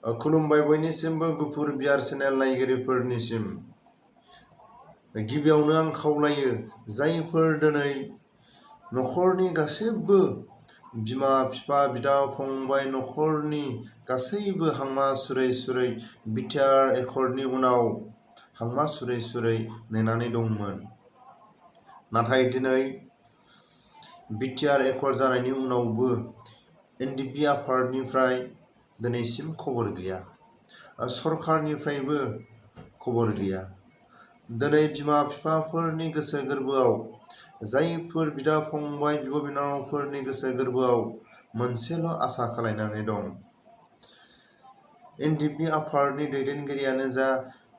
खुलुमबाय बयनिसिमबो गुफुर बियार चेनेल नायगिरिफोरनिसिम। गिबियावनो आं खावलायो जायफोर दिनै नखरनि गासैबो बिमा बिफा बिदा फंबाय नखरनि गासैबो हांमा सुरै सुरै बिटिआर एकर्डनि उनाव हांमा सुरै सुरै नेनानै दंमोन। नाथाय दिनै बिटिआर एकर्ड जानायनि उनावबो एनडिपि आफादनिफ्राय दिनैसिम खबर गैया, सरकारनिफ्रायबो खबर गैया। दिनै बिमा बिफाफोरनि गोसो गोरबोआव, जायफोर बिदा फंबाय बिब' बिनानावफोरनि गोसो गोरबोआव मोनसेल' आसा खालायनानै दं। एनडिपि आफादनि दैदेनगिरियानो जा,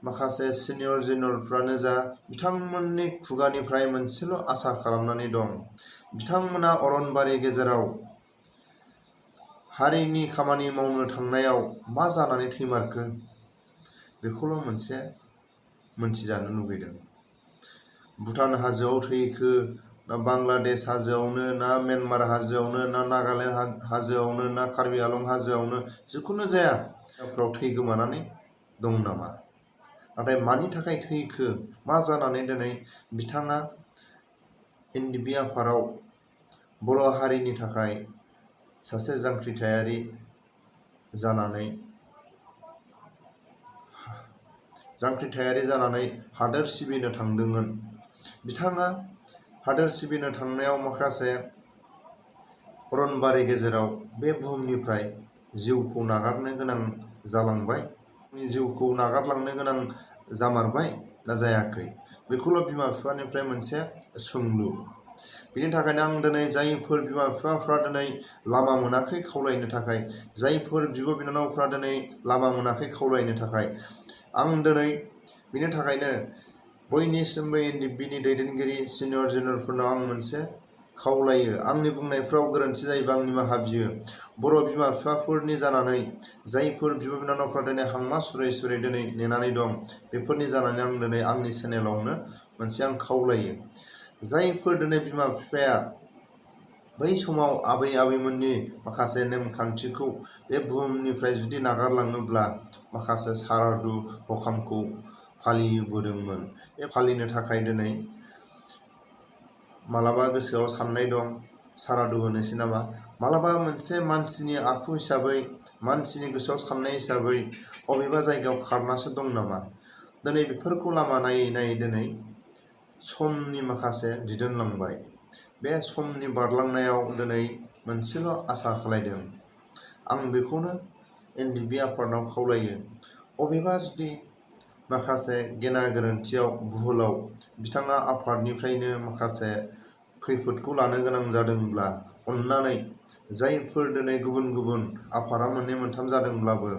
माखासे सिनियर जिनियरफ्रानो जा, बिथांमोननि खुगानिफ्राय मोनसेल' आसा खालामनानै दं। बिथांमोना अरनबारि गेजेराव हारिनि खामानि मावनो थांनायाव मा जानानै थैमारखो बेखौल' मोनथिजानो लुबैदों। भुटान हाजोआव थैखो ना बांलादेश हाजोआवनो ना म्यानमार हाजोआवनो ना नागालेण्ड हाजोआवनो ना कार्बि आलं हाजोआवनो जिखुनु जाया जायगाफ्राव थै गोमानानै दं नामा? नाथाय मानि थाखाय थैखो, मा जानानै दिनै बिथाङा एनडिपि आफादाव बर' हारिनि थाखाय सासे जांख्रिथायारि जानानै हादोर सिबिनो थांदोंमोन। बिथाङा हादोर सिबिनो थांनायाव माखासे अरनबारि गेजेराव बे बुहुमनिफ्राय जिउखौ नागारनो गोनां जालांबाय। जिउखौ नागारलांनो गोनां जामारबाय ना जायाखै, बेखौल' बिमा बिफानिफ्राय मोनसे सोंलु। बिनि थाखायनो आं दिनै जायफोर बिमा बिफाफ्रा दिनै लामा मोनाखै खावलायनो थाखाय, जायफोर बिब' बिनानावफ्रा दिनै लामा मोनाखै खावलायनो थाखाय, आं दिनै बिनि थाखायनो बयनिसिमबो एनडिपिनि दैदेनगिरि सिनियर जिनियरफोरनाव आं मोनसे खावलायो। आंनि बुंनायफ्राव गोरोन्थि जायोबा आं निमाहा बियो। बर' बिमा बिफाफोरनि जानानै जायफोर बिब' बिनानावफ्रा दिनै हांमा सुरै सुरै दिनै नेनानै दं, बेफोरनि जानानै आं दिनै आंनि चेनेलावनो मोनसे आं खावलायो। जायफोर दिनै बिमा बिफाया बै समाव आबै आबैमोननि माखासे नेमखान्थिखौ बे बुहुमनिफ्राय जुदि नागारलाङोब्ला माखासे सारादु हखामखौ फालिबोदोंमोन। बे फालिनो थाखाय दिनै मालाबा गोसोआव साननाय दं सारादु होनोसै नामा, मालाबा मोनसे मानसिनि आखु हिसाबै, मानसिनि गोसोआव साननाय हिसाबै अबेबा जायगायाव खारनासो दं नामा। दिनै बेफोरखौ लामा नायै नायै दिनै समनि माखासे दिदोनलांबाय। बे समनि बारलांनायाव दिनै मोनसेल' आसा खालायदों। आं बेखौनो एनडिपि आफादनाव खावलायो, अबेबा जुदि माखासे गेना गोरोन्थियाव भुलाव बिथाङा आफादनिफ्रायनो माखासे खैफोदखौ लानो गोनां जादोंब्ला अन्नानै जायफोर दिनै गुबुन गुबुन आफादा मोननै मोनथाम जादोंब्लाबो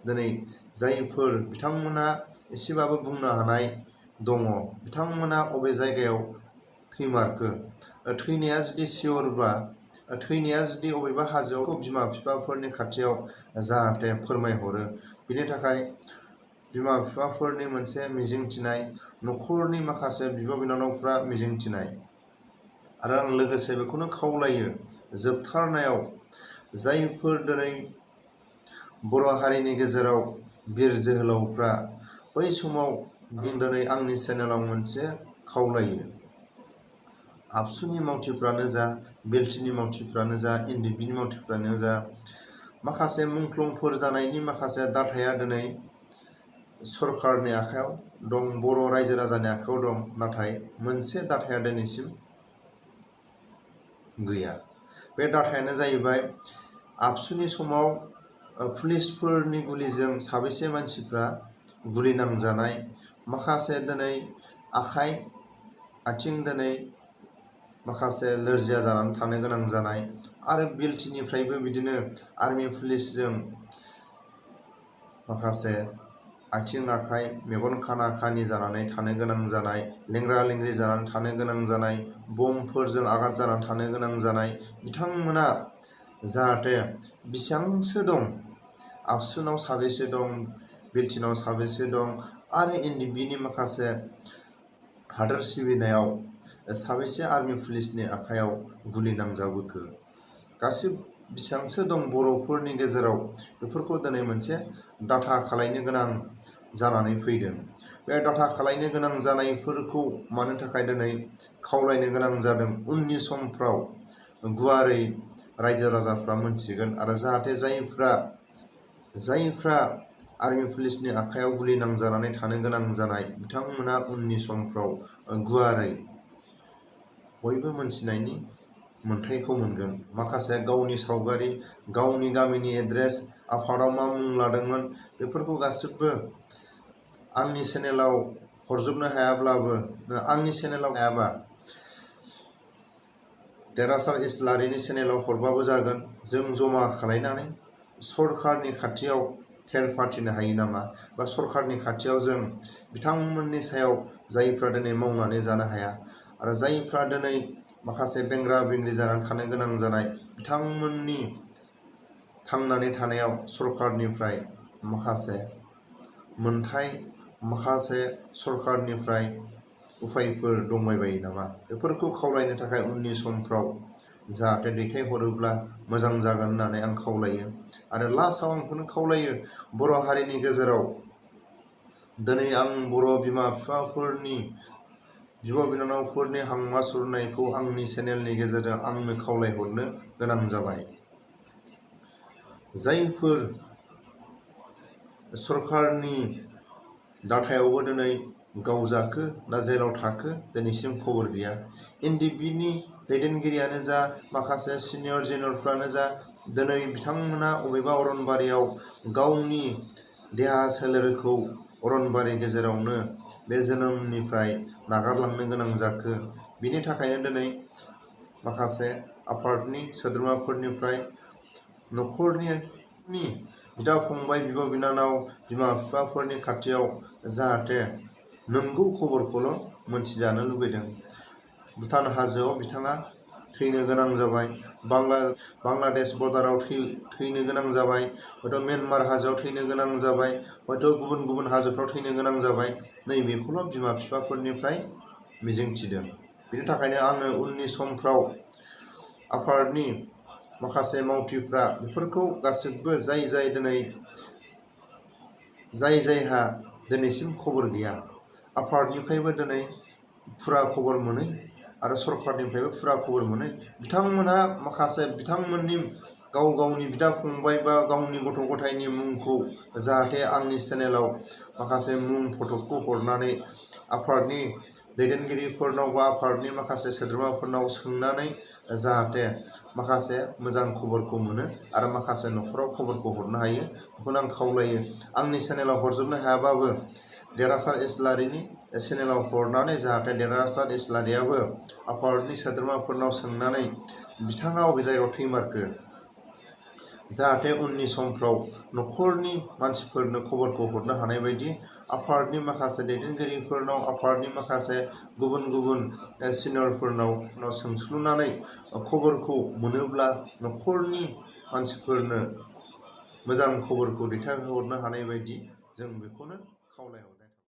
दिनै जायफोर बिथांमोना एसेबाबो बुंनो हानाय दङ, बिथांमोना अबे जायगायाव थैमारखो, थैनाया जुदि सियरब्ला, थैनाया जुदि अबेबा हाजोआव बिमा बिफाफोरनि खाथियाव जाहाथे फोरमायहरो। बिनि थाखाय बिमा बिफाफोरनि मोनसे मिजिंथिनाय, नखरनि माखासे बिब' बिनानावफ्रा मिजिंथिनाय। आरो आं लोगोसे बेखौनो खावलायो, जोबथारनायाव जायफोर दिनै बर' हारिनि गेजेराव बिर जोहोलावफ्रा बै समाव दिनै आंनि चेनेलाव मोनसे खावलायो। आबसुनि मावथिफ्रानो जा, बेलटिनि मावथिफ्रानो जा, एनडिपिनि मावथिफ्रानो जा, माखासे मुंख्लंफोर जानायनि माखासे दाथाया दिनै सरकारनि आखायाव दं, बर' रायजो राजानि आखायाव दं। नाथाय मोनसे दाथाया दिनैसिम गैया। बे दाथायानो जाहैबाय आबसुनि समाव पुलिसफोरनि गुलिजों साबेसे मानसिफ्रा गुलि नांजानाय, माखासे दिनै आखाइ आथिं दिनै माखासे लोरजिया जानानै थानो गोनां जानाय, आरो बेलटिनिफ्रायबो बिदिनो आर्मि पुलिसजों माखासे आथिं आखाइ मेगन खाना खानि जानानै थानो गोनां जानाय, लेंग्रा लेंग्रि जानानै थानो गोनां जानाय, बमफोरजों आघात जानानै थानो गोनां जानाय, बिथांमोना जाहाथे बेसेबांसो दं, आबसुनाव साबेसे दं, बेलटिनाव साबेसे दं, आरो एनडिपिनि माखासे हादोर सिबिनायाव साबेसे आर्मि पुलिसनि आखायाव गुलि नांजाबोखो, बेसेबांसो दं बर'फोरनि गेजेराव बेफोरखौ दिनै मोनसे डाटा खालायनो गोनां जानानै फैदों। बे डाटा खालायनो गोनां जानायफोरखौ मानो थाखाय दिनै खावलायनो गोनां जादों, उननि समफ्राव गुवारै रायजो राजाफ्रा मोनथिगोन आरो जाहाथे जायफ्रा आर्मि पुलिसनि आखायाव गुलि नांजानानै थानो गोनां जानाय बिथांमोना उननि समफ्राव गुवारै बयबो मोनथिनायनि मोन्थायखौ मोनगोन। माखासे गावनि सावगारि, गावनि गामिनि एड्रेस, आफादाव मा मुं लादोंमोन बेफोरखौ गासिबो आंनि चेनेलाव हरजोबनो हायाब्लाबो, आंनि चेनेलाव हायाबा देरहासार इस्लारिनि चेनेलाव हरबाबो जागोन। जों जमा खालायनानै सरकारनि खाथियाव थेर फाथिनो हायो नामा, बा सरकारनि खाथियाव जों बिथांमोननि सायाव जायफ्रा दिनै मावनानै जानो हाया आरो जायफ्रा दिनै माखासे बेंग्रा बेंग्रि जानानै थानो गोनां जानाय बिथांमोननि थांनानै थानायाव सरकारनिफ्राय माखासे मोनथाय, माखासे सरकारनिफ्राय उफायफोर दंबायबायो नामा, बेफोरखौ खावलायनो थाखाय उननि समफ्राव जाहाथे दैथायहरोब्ला मोजां जागोन होननानै आं खावलायो। आरो लास्टआव आं बेखौनो खावलायो, बर' हारिनि गेजेराव दिनै आं बर' बिमा बिफाफोरनि, बिब' बिनानावफोरनि हांमा सुरनायखौ आंनि चेनेलनि गेजेरजों आंनो खावलायहरनो गोनां जाबाय। जायफोर सरकारनि डाटायावबो दिनै गावजाखो ना जेलाव थाखो दिनैसिम खबर गैया। NDBनि दैदेनगिरियानो जा, माखासे सिनियर जिनियरफ्रानो जा, दिनै बिथांमोना अबेबा अरनबारियाव गावनि देहा सोलेरखौ अरनबारि गेजेरावनो बे जोनोमनिफ्राय नागारलांनो गोनां जाखो। बिनि थाखायनो दिनै माखासे आफादनि सोद्रोमाफोरनिफ्राय न'खरनि बिदा फंबाय, बिब' बिनानाव, बिमा बिफाफोरनि खाथियाव जाहाथे नंगौ खबरखौल' मोनथिजानो लुबैदों। भुटान हाजोआव बिथाङा थैनो गोनां जाबाय, बांलादेश बर्डाराव थैनो गोनां जाबाय, हयथ' म्यानमार हाजोआव थैनो गोनां जाबाय, हयथ' गुबुन गुबुन हाजोफ्राव थैनो गोनां जाबाय। नैबेखौल' बिमा बिफाफोरनिफ्राय मिजिंथिदों। बिनि थाखायनो आङो उननि समफ्राव आफादनि माखासे मावथिफ्रा बेफोरखौ गासिबो जायहा दिनैसिम खबर गैया, आफादनिफ्रायबो दिनै फुरा खबर मोनै आरो सरकारनिफ्रायबो फुरा खबर मोनै, बिथांमोनहा माखासे बिथांमोननि गावनि बिदा फंबाय बा गावनि गथ' गथायनि मुंखौ जाहाथे आंनि चेनेलाव माखासे मुं फटकखौ हरनानै आफादनि दैदेनगिरिफोरनाव बा आफादनि माखासे सोद्रोमाफोरनाव सोंनानै जाहाथे माखासे मोजां खबरखौ मोनो आरो माखासे न'खराव खबरखौ हरनो हायो, बेखौनो आं खावलायो। आंनि चेनेलाव हरजोबनो हायाबाबो देरहासार इस्लारिनि चेनेलाव हरनानै जाहाथे देरहासार इस्लारियाबो आफादनि सोद्रोमाफोरनाव सोंनानै बिथाङा अबे जायगायाव थैमारखो, जाहाथे उननि समफ्राव न'खरनि मानसिफोरनो खबरखौ हरनो हानाय बायदि आफादनि माखासे दैदेनगिरिफोरनाव, आफादनि माखासे गुबुन सिनियरफोरनाव सोंस्लुनानै खबरखौ मोनोब्ला न'खरनि मानसिफोरनो मोजां खबरखौ दैथायहरनो हानाय बायदि जों बेखौनो खावलायहरो।